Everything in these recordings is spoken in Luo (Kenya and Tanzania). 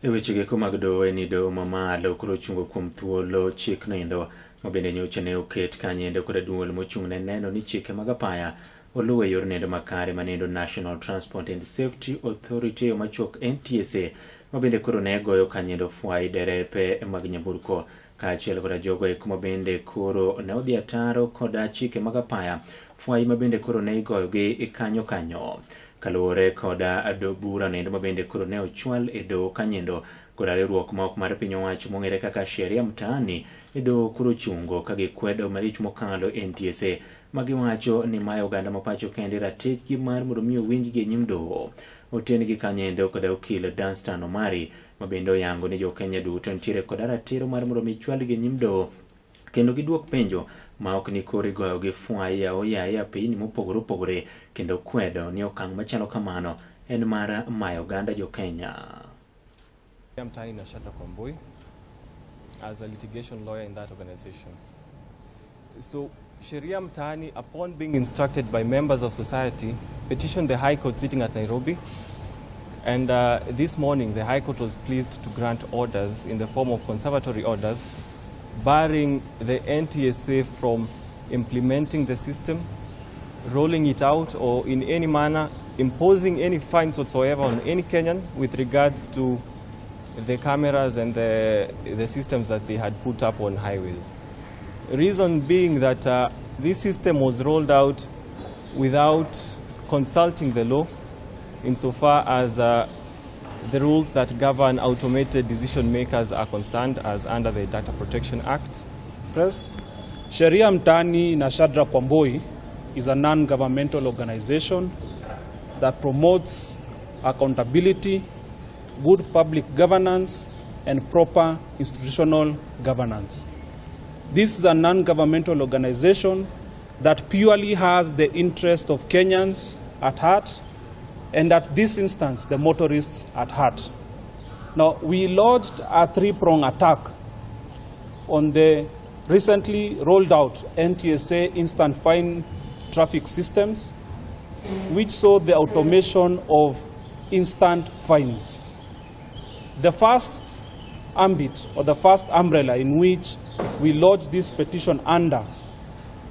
E wechego mag doho en ni doho mamalo koro ochungo kuom thuolo chik noendo ma bende nyocha ne oket kanyendo koda duol mochung' ne neno ni chike mag apaya oluw e yor nendo makare manendo National Transport and Safety Authority e machuok NTSA ma bende koro ne goyo kanyendo fwai derepe mag nyamburko kaachiel koda jogo eko ma bende koro ne odhi ataro koda chike mag apaya fwai ma bende koro ne igoyo gi kanyo kanyo kaluwore koda bura noendo ma bende koro ne ochwal e doho kanyendo koda riwruok ma ok mar piny owacho mong'ere kaka Sheria Mtaani e doho koro chungo ka gikwedo malich mokalo NTSA ma giwacho ni mayo oganda ma pacho kende ratichgi mar mondo mi owinjgi e nyim doho. Oten gi kanyendo koda okil Danstan Omari ma bende oyango ni jo Kenya duto nitiere koda ratiro mar mondo mi chwalgi e nyim doho kendo giduok penjo ma ok ni koro igoyo gi fwai aoyaye e apeyni mopogore opogore kendo kwedo ni okang' machalo kamano en mar mayo oganda jo Kenya. Mtaani na Shadrack Wambui as a litigation lawyer in that organization. So Sheria Mtaani, upon being instructed by members of society, petitioned the High Court sitting at Nairobi. And this morning, the High Court was pleased to grant orders in the form of conservatory orders, barring the NTSA from implementing the system, rolling it out, or in any manner imposing any fines whatsoever on any Kenyan with regards to the cameras and the systems that they had put up on highways. Reason being that this system was rolled out without consulting the law insofar as the rules that govern automated decision makers are concerned as under the Data Protection Act. Press. Sheria Mtaani na Shadrack Wambui is a non-governmental organization that promotes accountability, good public governance, and proper institutional governance. This is a non-governmental organization that purely has the interest of Kenyans at heart, and at this instance, the motorists at heart. Now, we lodged a three-prong attack on the recently rolled out NTSA instant fine traffic systems, which saw the automation of instant fines. The first ambit or the first umbrella in which we lodged this petition under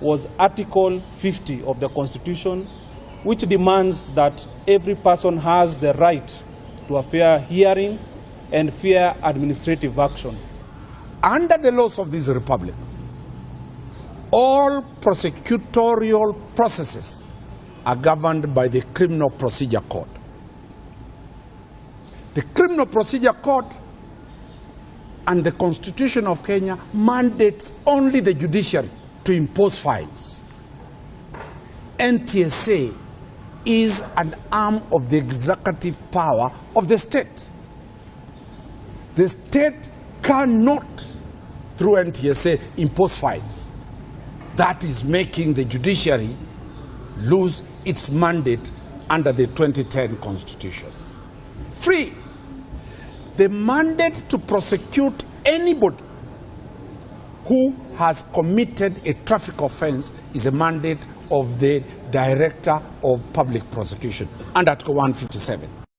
was Article 50 of the Constitution, which demands that every person has the right to a fair hearing and fair administrative action. Under the laws of this republic, all prosecutorial processes are governed by the Criminal Procedure Code. The Criminal Procedure Code and the Constitution of Kenya mandates only the judiciary to impose fines. NTSA is an arm of the executive power of the state. The state cannot, through NTSA, impose fines. That is making the judiciary lose its mandate under the 2010 Constitution. Three, the mandate to prosecute anybody who has committed a traffic offense is a mandate of the Director of Public Prosecution under Article 157.